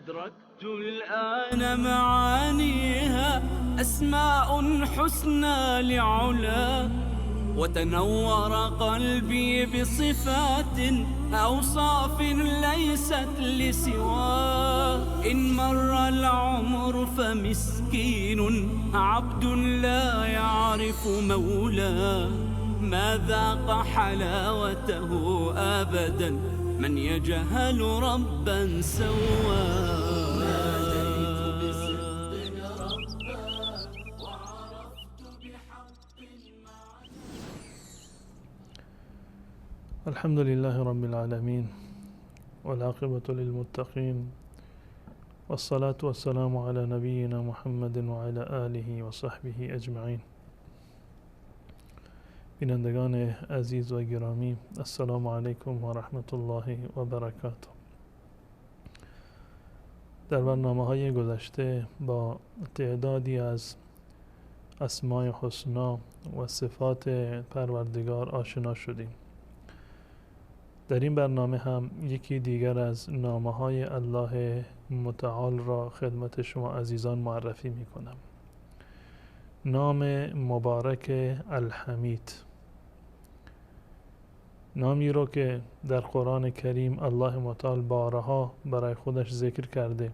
أدركت الآن معانيها أسماء حسنى لعلا، وتنور قلبي بصفات أوصاف ليست لسواه. إن مر العمر فمسكين عبد لا يعرف مولاه، ما ذاق حلاوته أبدا من يجهل ربا سواه. الحمد لله رب العالمين، والعاقبة للمتقين، والصلاة والسلام على نبينا محمد وعلى آله وصحبه اجمعین. بینندگان عزیز و گرامی، السلام علیکم و رحمت الله و برکاته. در برنامه های گذشته با تعدادی از اسماء حسنا و صفات پروردگار آشنا شدیم. در این برنامه هم یکی دیگر از نامه‌های الله متعال را خدمت شما عزیزان معرفی می‌کنم. نام مبارک الحمید، نامی رو که در قرآن کریم الله متعال بارها برای خودش ذکر کرده.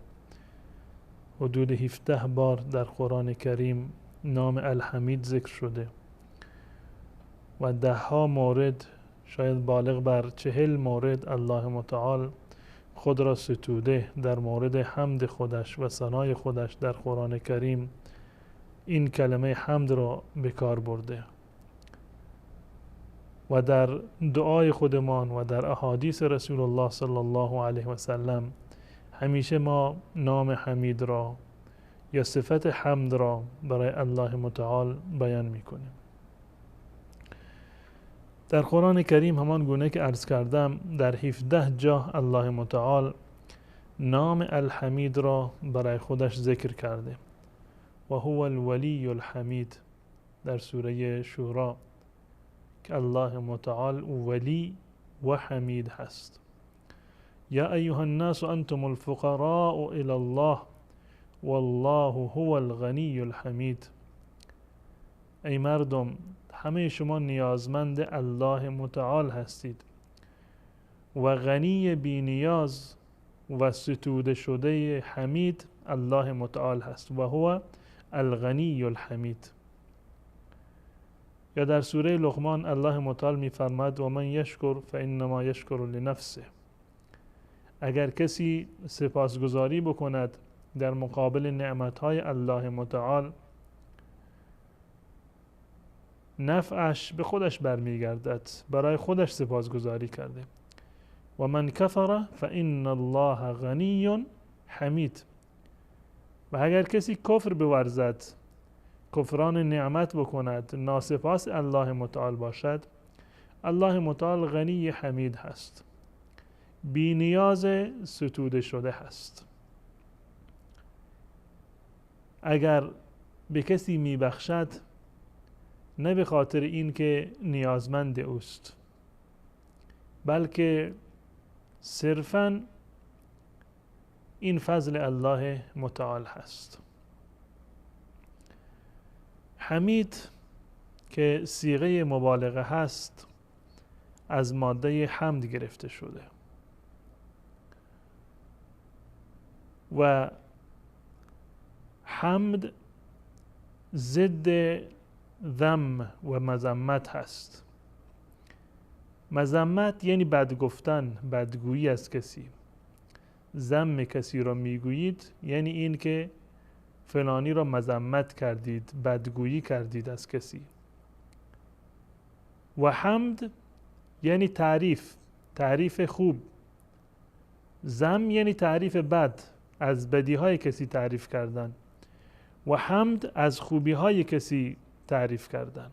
حدود 17 بار در قرآن کریم نام الحمید ذکر شده و ده ها مورد، شاید بالغ بر 40 مورد، الله متعال خود را ستوده در مورد حمد خودش و ثنای خودش در قرآن کریم این کلمه حمد را به کار برده و در دعای خودمان و در احادیث رسول الله صلی الله علیه و سلم همیشه ما نام حمید را یا صفت حمد را برای الله متعال بیان میکنیم. در قرآن کریم همان گونه که عرض کردم در 17 جا الله متعال نام الحمید را برای خودش ذکر کرده. و هو الولی الحمید در سوره شورا، که الله متعال ولی و حمید هست. یا ایها الناس انتم الفقراء الی الله والله هو الغنی الحمید. ای مردم، همه شما نیازمند الله متعال هستید و غنی بی نیاز و ستوده شده حمید الله متعال هست. و هو الغنی الحمید. یا در سوره لقمان الله متعال می‌فرماد و من یشکر فانما یشکر لنفسه. اگر کسی سپاسگزاری بکند در مقابل نعمت‌های الله متعال، نفعش به خودش برمیگردد، برای خودش سپاسگزاری کرده. و من کفر فإن الله غنی حمید. و اگر کسی کفر بورزد، کفران نعمت بکند، ناسپاس الله متعال باشد، الله متعال غنی حمید هست، بی نیاز ستوده شده هست. اگر به کسی میبخشد، نه به خاطر این که نیازمند اوست، بلکه صرفاً این فضل الله متعال هست. حمید که صیغه مبالغه هست، از ماده حمد گرفته شده و حمد ضد ذم و مذمت هست. مذمت یعنی بد گفتن، بدگویی از کسی. ذم کسی را میگویید یعنی این که فلانی را مذمت کردید، بدگویی کردید از کسی. و حمد یعنی تعریف، تعریف خوب. ذم یعنی تعریف بد، از بدیهای کسی تعریف کردن. و حمد از خوبیهای کسی تعریف کردن.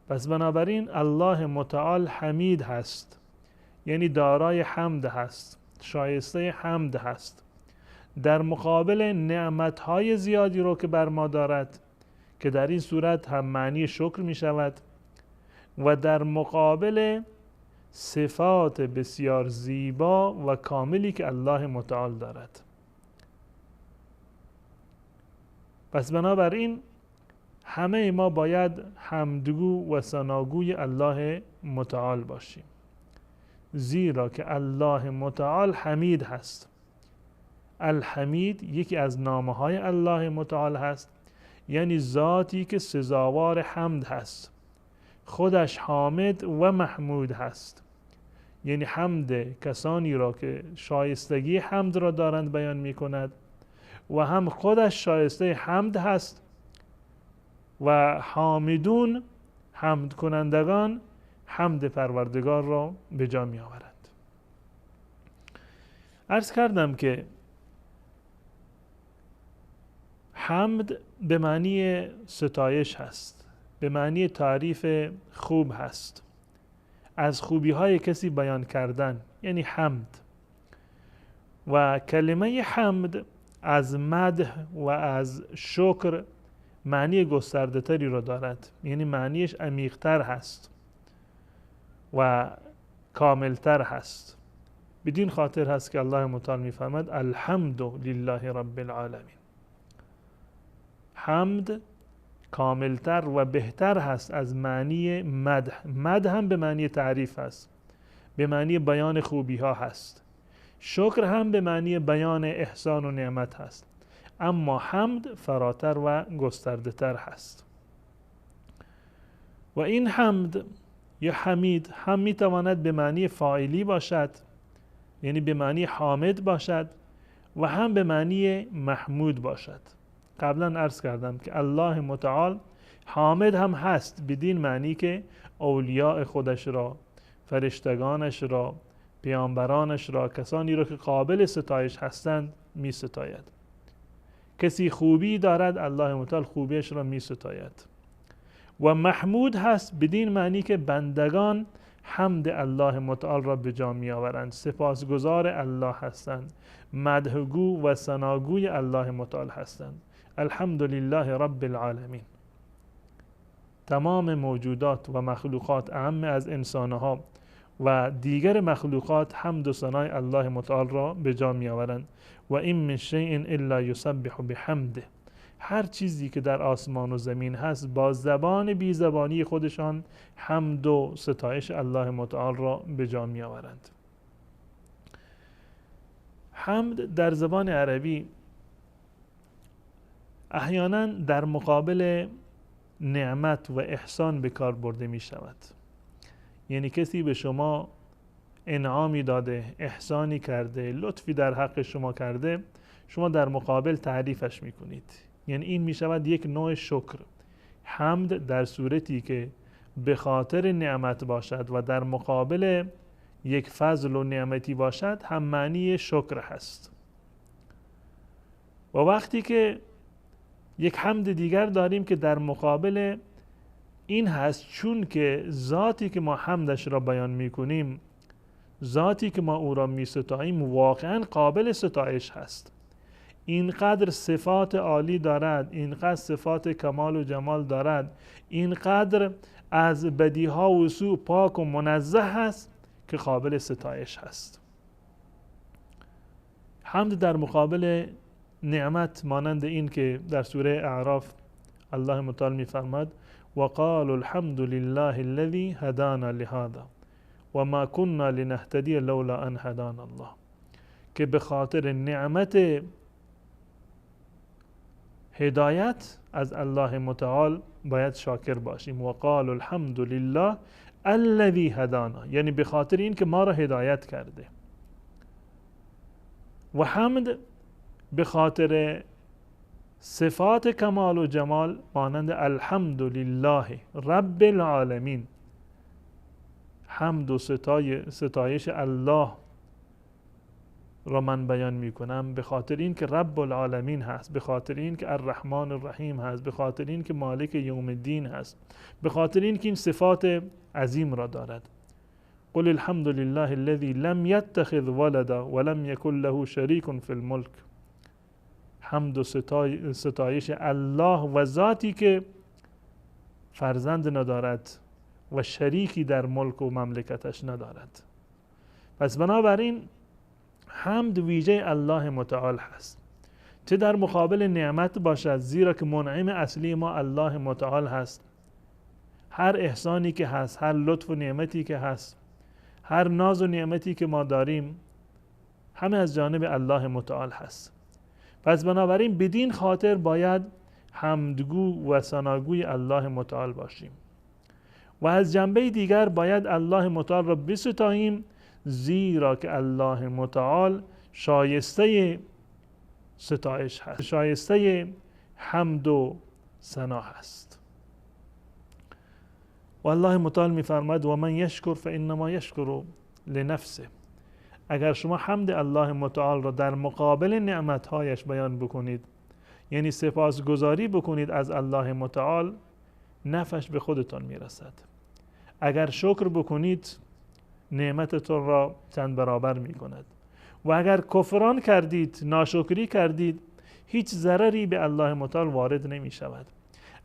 پس بنابراین الله متعال حمید هست، یعنی دارای حمد هست، شایسته حمد هست. در مقابل نعمتهای زیادی رو که بر ما دارد، که در این صورت هم معنی شکر می شود، و در مقابل صفات بسیار زیبا و کاملی که الله متعال دارد. پس بنابراین همه ما باید حمدگو و ثناگوی الله متعال باشیم، زیرا که الله متعال حمید هست. الحمید یکی از نامهای الله متعال هست، یعنی ذاتی که سزاوار حمد هست، خودش حامد و محمود هست، یعنی حمد کسانی را که شایستگی حمد را دارند بیان می کند و هم خودش شایسته حمد هست و حامدون، حمد کنندگان، حمد پروردگار را به جا می آورند. عرض کردم که حمد به معنی ستایش هست، به معنی تعریف خوب هست، از خوبی های کسی بیان کردن یعنی حمد. و کلمه حمد از مدح و از شکر معنی گسترده تری را دارد، یعنی معنیش عمیق‌تر هست و کاملتر هست. بدین خاطر هست که الله متعال می‌فرماد الحمد لله رب العالمین. حمد کاملتر و بهتر هست از معنی مدح. مدح هم به معنی تعریف هست، به معنی بیان خوبی ها هست. شکر هم به معنی بیان احسان و نعمت هست، اما حمد فراتر و گسترده تر هست. و این حمد یا حمید هم میتواند به معنی فاعلی باشد، یعنی به معنی حامد باشد، و هم به معنی محمود باشد. قبلا عرض کردم که الله متعال حامد هم هست، بدین معنی که اولیاء خودش را، فرشتگانش را، پیامبرانش را، کسانی را که قابل ستایش هستند می ستاید. کسی خوبی دارد الله متعال خوبیش را می ستاید. و محمود هست بدین معنی که بندگان حمد الله متعال را به جا می آورند، سپاسگزار الله هستند، مدحگو و ثناگوی الله متعال هستند. الحمدلله رب العالمین. تمام موجودات و مخلوقات، اعم از انسانها و دیگر مخلوقات، حمد و ثنای الله متعال را به جا می آورند. و این من شیء الا یسبح بحمده. هر چیزی که در آسمان و زمین هست با زبان بی زبانی خودشان حمد و ستایش الله متعال را به جا می آورند. حمد در زبان عربی احیانا در مقابل نعمت و احسان به کار برده می شود. یعنی کسی به شما انعامی داده، احسانی کرده، لطفی در حق شما کرده، شما در مقابل تعریفش می کنید. یعنی این می شود یک نوع شکر. حمد در صورتی که به خاطر نعمت باشد و در مقابل یک فضل و نعمتی باشد هم معنی شکر هست. و وقتی که یک حمد دیگر داریم که در مقابل این هست، چون که ذاتی که ما حمدش را بیان میکنیم، ذاتی که ما او را میستاییم، واقعا قابل ستایش هست. اینقدر صفات عالی دارد، اینقدر صفات کمال و جمال دارد، اینقدر از بدیها و سوء پاک و منزه هست که قابل ستایش هست. حمد در مقابل نعمت مانند این که در سوره اعراف الله متعال می‌فرماد وقالوا الحمد لله الذي هدانا لهذا وما كنا لنهتدي لولا ان هدانا الله، که به خاطر نعمت هدایت از الله متعال باید شاکر باشیم. وقالوا الحمد لله الذي هدانا، یعنی به خاطر این که ما را هدایت کرده. و حمد به خاطر صفات کمال و جمال مانند الحمد لله رب العالمین، حمد و ستایش الله را من بیان میکنم به خاطر این که رب العالمین هست، به خاطر این که الرحمن الرحیم هست، به خاطر این که مالک یوم الدین هست، به خاطر این که این صفات عظیم را دارد. قل الحمد لله الذي لم يتخذ ولدا ولم يكن له شریک فی الملک. حمد و ستایش الله و ذاتی که فرزند ندارد و شریکی در ملک و مملکتش ندارد. پس بنابراین حمد ویژه الله متعال هست، چه در مقابل نعمت باشد، زیرا که منعم اصلی ما الله متعال هست. هر احسانی که هست، هر لطف و نعمتی که هست، هر ناز و نعمتی که ما داریم، همه از جانب الله متعال هست. پس بنابراین بدین خاطر باید حمدگو و ثناگوی الله متعال باشیم و از جنبه دیگر باید الله متعال را بستاییم، زیرا که الله متعال شایسته ستایش هست، شایسته حمد و ثنا هست. و الله متعال می‌فرماید و من یشکر فانما یشکر لنفسه. اگر شما حمد الله متعال را در مقابل نعمتهایش بیان بکنید، یعنی سپاسگزاری بکنید از الله متعال، نفعش به خودتان میرسد. اگر شکر بکنید نعمتتون را چند برابر میکند، و اگر کفران کردید، ناشکری کردید، هیچ ضرری به الله متعال وارد نمی شود.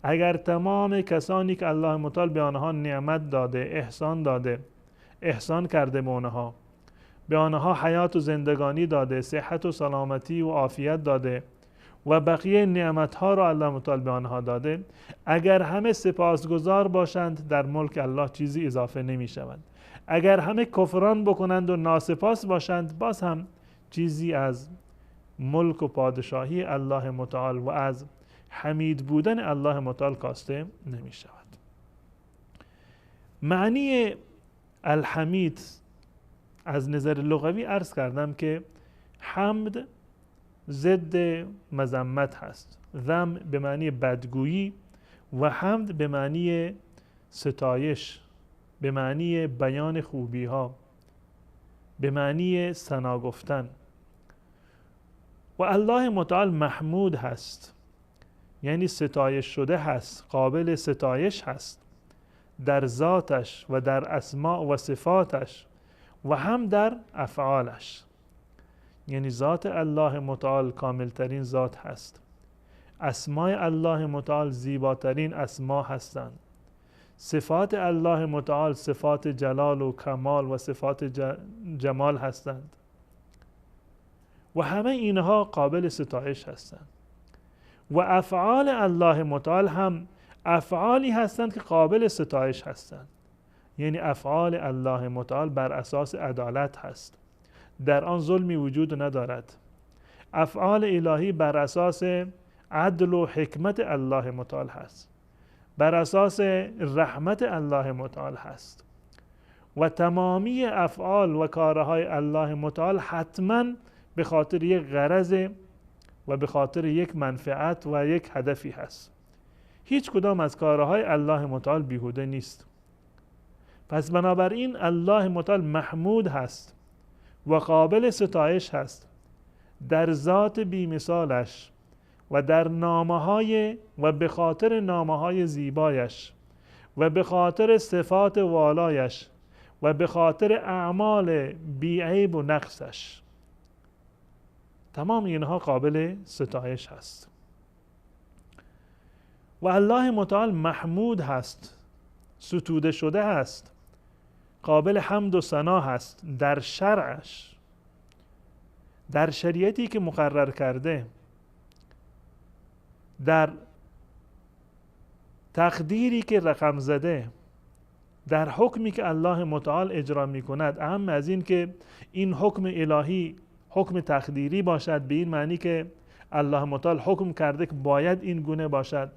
اگر تمام کسانی که الله متعال به آنها نعمت داده، احسان داده، احسان کرده به آنها، به آنها حیات و زندگانی داده، صحت و سلامتی و عافیت داده و بقیه نعمتها را الله متعال به آنها داده، اگر همه سپاسگزار باشند در ملک الله چیزی اضافه نمی شود. اگر همه کفران بکنند و ناسپاس باشند، باز هم چیزی از ملک و پادشاهی الله متعال و از حمید بودن الله متعال کاسته نمی شود. معنی الحمید از نظر لغوی عرض کردم که حمد ضد مذمت هست. ذم به معنی بدگویی و حمد به معنی ستایش، به معنی بیان خوبی ها، به معنی ثنا گفتن. و الله متعال محمود هست، یعنی ستایش شده هست، قابل ستایش هست در ذاتش و در اسماء و صفاتش و هم در افعالش. یعنی ذات الله متعال کاملترین ذات هست، اسماء الله متعال زیباترین اسما هستند، صفات الله متعال صفات جلال و کمال و صفات جمال هستند و همه اینها قابل ستایش هستند. و افعال الله متعال هم افعالی هستند که قابل ستایش هستند، یعنی افعال الله متعال بر اساس عدالت هست، در آن ظلمی وجود ندارد. افعال الهی بر اساس عدل و حکمت الله متعال هست، بر اساس رحمت الله متعال هست و تمامی افعال و کارهای الله متعال حتما به خاطر یک غرض و به خاطر یک منفعت و یک هدفی هست. هیچ کدام از کارهای الله متعال بیهوده نیست. پس بنابراین الله متعال محمود هست و قابل ستایش هست در ذات بی‌مثالش و در نامه‌های و به خاطر نامه‌های زیبایش و به خاطر صفات والایش و به خاطر اعمال بی‌عیب و نقصش. تمام اینها قابل ستایش هست. و الله متعال محمود هست، ستوده شده هست، قابل حمد و ثنا هست در شرعش، در شریعتی که مقرر کرده، در تقدیری که رقم زده، در حکمی که الله متعال اجرا می کند. اهم از این که این حکم الهی حکم تقدیری باشد، به این معنی که الله متعال حکم کرده که باید این گونه باشد،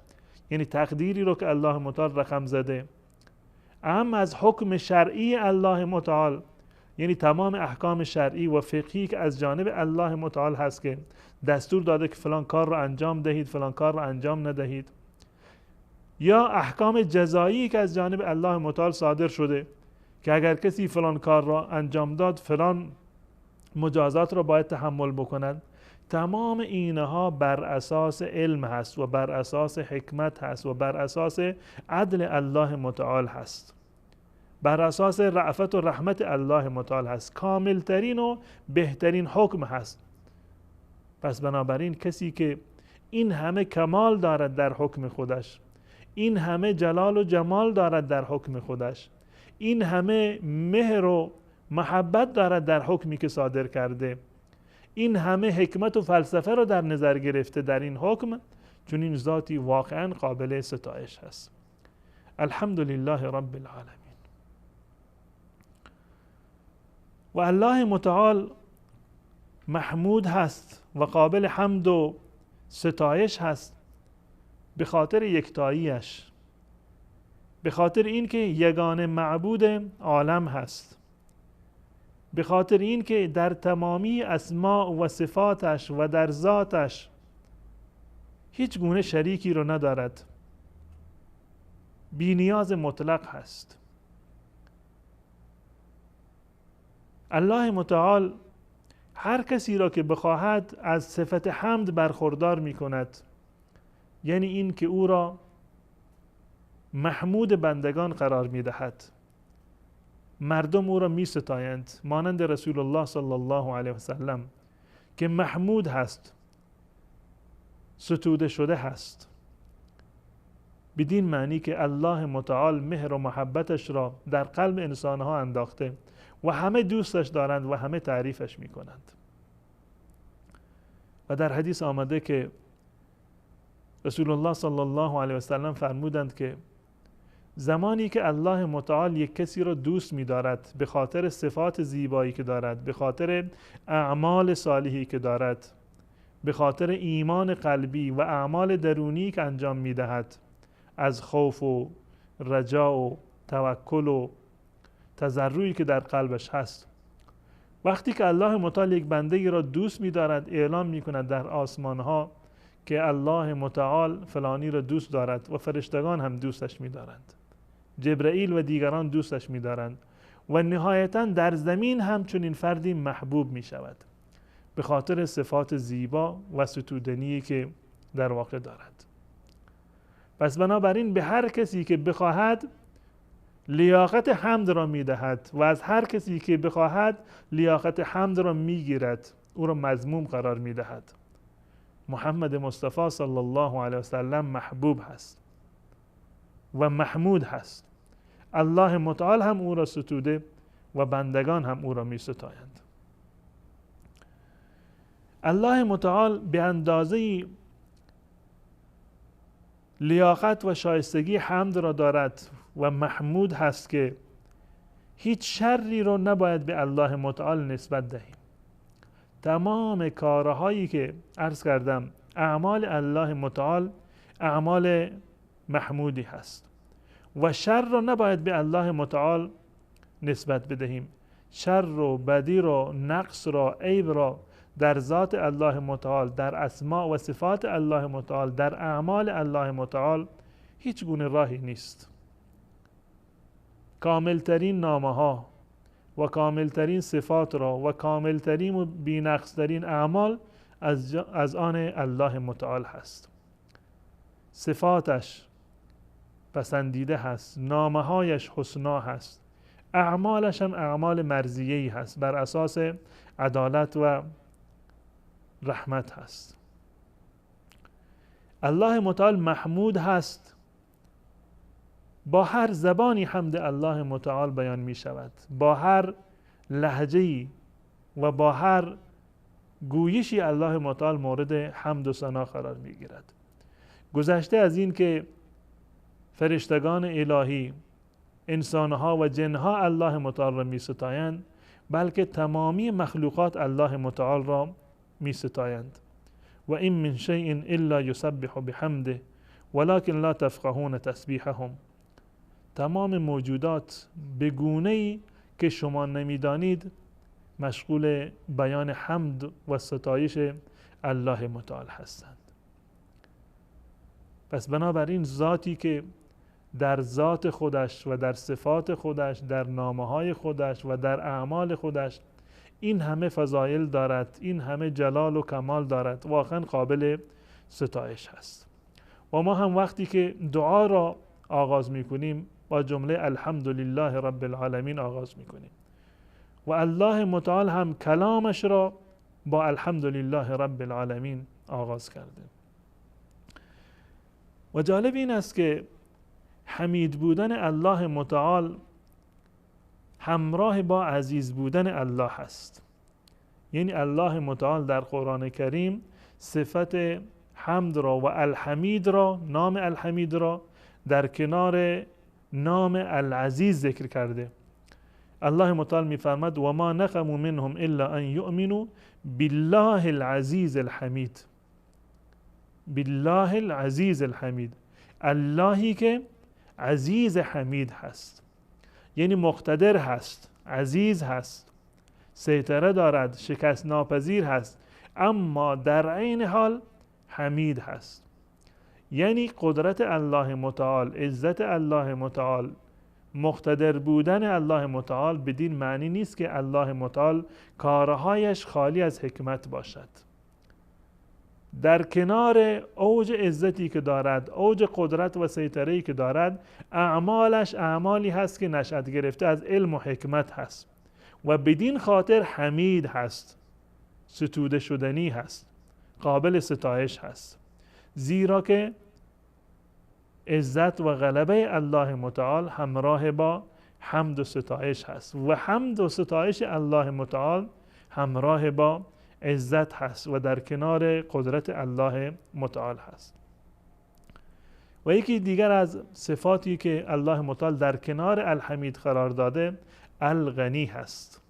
یعنی تقدیری رو که الله متعال رقم زده. اهم از حکم شرعی الله متعال، یعنی تمام احکام شرعی و فقهی که از جانب الله متعال هست که دستور داده که فلان کار رو انجام دهید، فلان کار رو انجام ندهید، یا احکام جزایی که از جانب الله متعال صادر شده که اگر کسی فلان کار را انجام داد فلان مجازات را باید تحمل بکند. تمام اینها بر اساس علم هست و بر اساس حکمت هست و بر اساس عدل الله متعال هست، بر اساس رأفت و رحمت الله متعال هست، کاملترین و بهترین حکم هست. پس بنابراین کسی که این همه کمال دارد در حکم خودش، این همه جلال و جمال دارد در حکم خودش، این همه مهر و محبت دارد در حکمی که صادر کرده، این همه حکمت و فلسفه را در نظر گرفته در این حکم، چون این ذاتی واقعا قابل ستایش هست. الحمدلله رب العالمین. و الله متعال محمود هست و قابل حمد و ستایش هست به خاطر یکتاییش، به خاطر اینکه یگانه معبود عالم هست، به خاطر اینکه در تمامی اسماء و صفاتش و در ذاتش هیچ گونه شریکی رو ندارد، بی نیاز مطلق هست. الله متعال هر کسی را که بخواهد از صفت حمد برخوردار می کند، یعنی این که او را محمود بندگان قرار می دهد، مردم او را می ستایند، مانند رسول الله صلی الله علیه وسلم که محمود هست، ستوده شده هست، بدین معنی که الله متعال مهر و محبتش را در قلب انسانها انداخته و همه دوستش دارند و همه تعریفش می کنند. و در حدیث آمده که رسول الله صلی الله علیه وسلم فرمودند که زمانی که الله متعال یک کسی را دوست می دارد به خاطر صفات زیبایی که دارد، به خاطر اعمال صالحی که دارد، به خاطر ایمان قلبی و اعمال درونی که انجام می دهد، از خوف و رجا و توکل و تضرعی که در قلبش هست، وقتی که الله متعال یک بندگی را دوست می دارد، اعلام می کند در آسمان ها که الله متعال فلانی را دوست دارد و فرشتگان هم دوستش می دارند، جبرئیل و دیگران دوستش می دارند و نهایتا در زمین هم چنین فردی محبوب می شود به خاطر صفات زیبا و ستودنی که در واقع دارد. پس بنابراین به هر کسی که بخواهد لیاقت حمد را می دهد و از هر کسی که بخواهد لیاقت حمد را می گیرد، او را مذموم قرار می دهد. محمد مصطفی صلی الله علیه وسلم محبوب هست و محمود هست، الله متعال هم او را ستوده و بندگان هم او را می ستایند. الله متعال به اندازه لیاقت و شایستگی حمد را دارد و محمود هست که هیچ شری را نباید به الله متعال نسبت دهیم. تمام کارهایی که عرض کردم، اعمال الله متعال اعمال محمودی هست و شر را نباید به الله متعال نسبت بدهیم. شر و بدی را، نقص را، عیب را در ذات الله متعال، در اسماء و صفات الله متعال، در اعمال الله متعال هیچ گونه راهی نیست. کاملترین نامه ها و کاملترین صفات را و کاملترین و بی‌نقصترین اعمال از آن الله متعال هست. صفاتش پسندیده هست، نامه هایش حسنا هست، اعمالش هم اعمال مرضیه‌ای هست، بر اساس عدالت و رحمت هست. الله متعال محمود هست، با هر زبانی حمد الله متعال بیان می شود، با هر لهجه‌ای و با هر گویشی الله متعال مورد حمد و ثنا قرار می گیرد. گذشته از این که فرشتگان الهی، انسانها و جنها الله متعال را می ستایند، بلکه تمامی مخلوقات الله متعال را می ستایند. و این من شیء الا یسبح بحمده ولکن لا تفقهون تسبیحهم. تمام موجودات به گونه‌ای که شما نمیدانید مشغول بیان حمد و ستایش الله متعال هستند. پس بنابراین ذاتی که در ذات خودش و در صفات خودش، در نامه‌های خودش و در اعمال خودش این همه فضایل دارد، این همه جلال و کمال دارد، واقعا قابل ستایش هست. و ما هم وقتی که دعا را آغاز میکنیم با جمله الحمدلله رب العالمین آغاز میکنیم و الله متعال هم کلامش را با الحمدلله رب العالمین آغاز کرده. و جالب این است که حمید بودن الله متعال همراه با عزیز بودن الله هست. یعنی الله متعال در قرآن کریم صفت حمد را و الحمید را، نام الحمید را در کنار نام العزیز ذکر کرده. الله متعال میفرماد و ما نقموا منهم الا ان یؤمنوا بالله العزیز الحمید. بالله العزیز الحمید، اللهی که عزیز حمید هست، یعنی مقتدر هست، عزیز هست، سیطره دارد، شکست ناپذیر هست، اما در عین حال حمید هست. یعنی قدرت الله متعال، عزت الله متعال، مقتدر بودن الله متعال بدین معنی نیست که الله متعال کارهایش خالی از حکمت باشد. در کنار اوج عزتی که دارد، اوج قدرت و سیطره‌ای که دارد، اعمالش اعمالی هست که نشأت گرفته از علم و حکمت هست و بدین خاطر حمید هست، ستوده شدنی هست، قابل ستایش هست، زیرا که عزت و غلبه الله متعال همراه با حمد و ستایش هست و حمد و ستایش الله متعال همراه با عزت هست و در کنار قدرت الله متعال هست. و یکی دیگر از صفاتی که الله متعال در کنار الحمید قرار داده، الغنی هست.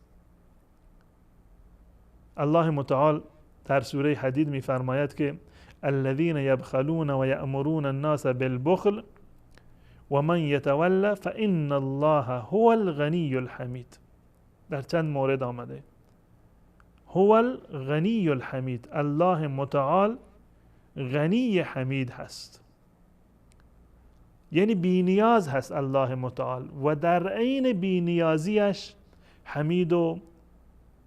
الله متعال در سوره حدید می‌فرماید که الذين يبخلون ويأمرون الناس بالبخل ومن يتولى فإن الله هو الغني الحمید. در چند مورد آمده هو الغنی الحمید، الله متعال غنی حمید هست، یعنی بی نیاز هست الله متعال و در عین بی نیازیش حمید و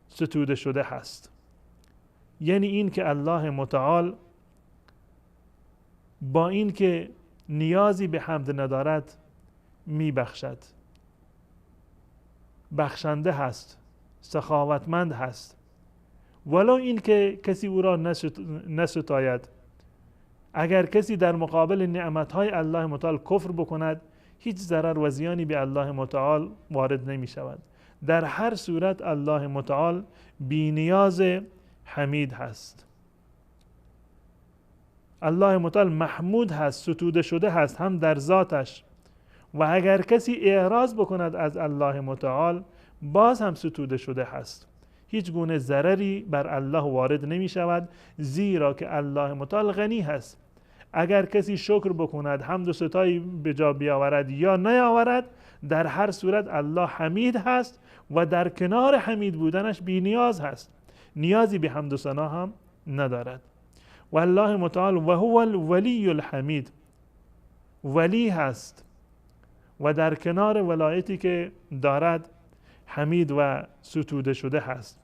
ستوده شده هست. یعنی این که الله متعال با این که نیازی به حمد ندارد میبخشد، بخشنده هست، سخاوتمند هست، ولو این که کسی او را نستاید. اگر کسی در مقابل نعمتهای الله متعال کفر بکند، هیچ ضرر و زیانی به الله متعال وارد نمی شود. در هر صورت الله متعال بی نیاز حمید هست. الله متعال محمود هست، ستوده شده هست هم در ذاتش، و اگر کسی اعراض بکند از الله متعال باز هم ستوده شده هست. هیچ گونه ضرری بر الله وارد نمی شود، زیرا که الله متعال غنی هست. اگر کسی شکر بکند، حمد و ستایی به جا بیاورد یا نیاورد، در هر صورت الله حمید هست و در کنار حمید بودنش بی نیاز هست، نیازی به حمد و ثنا هم ندارد. و الله متعال و هو الولی الحمید، ولی هست و در کنار ولایتی که دارد حمید و ستوده شده هست،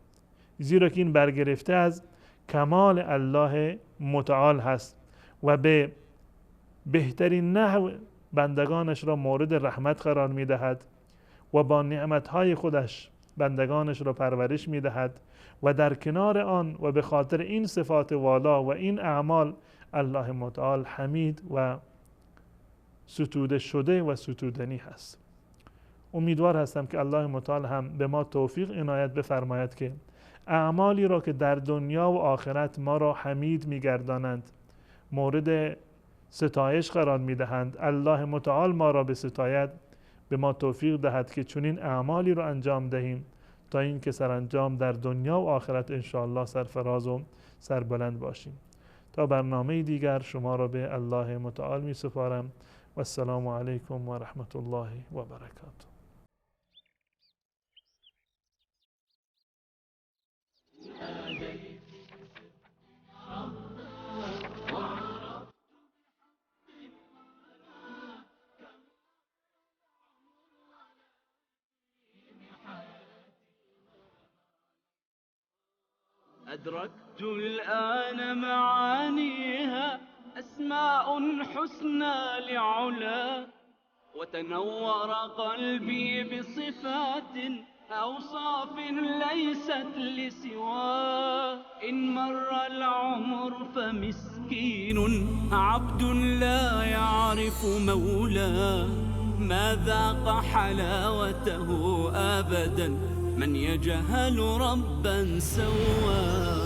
زیرا که این برگرفته از کمال الله متعال هست و به بهترین نحو بندگانش را مورد رحمت قرار می دهد و با نعمتهای خودش بندگانش را پرورش می دهد و در کنار آن و به خاطر این صفات والا و این اعمال الله متعال حمید و ستوده شده و ستودنی هست. امیدوار هستم که الله متعال هم به ما توفیق عنایت بفرماید که اعمالی را که در دنیا و آخرت ما را حمید می‌گردانند، مورد ستایش قرار می‌دهند، الله متعال ما را به ستاید، به ما توفیق دهد که چنین اعمالی را انجام دهیم تا اینکه سرانجام در دنیا و آخرت انشاءالله سرفراز و سربلند باشیم. تا برنامه دیگر شما را به الله متعال می سپارم. و السلام علیکم و رحمت الله و برکاته. أدركت الآن معانيها أسماء حسنى لعلا، وتنور قلبي بصفات أوصاف ليست لسواه. إن مر العمر فمسكين عبد لا يعرف مولاه، ما ذاق حلاوته أبدا من يجهل ربا سواه.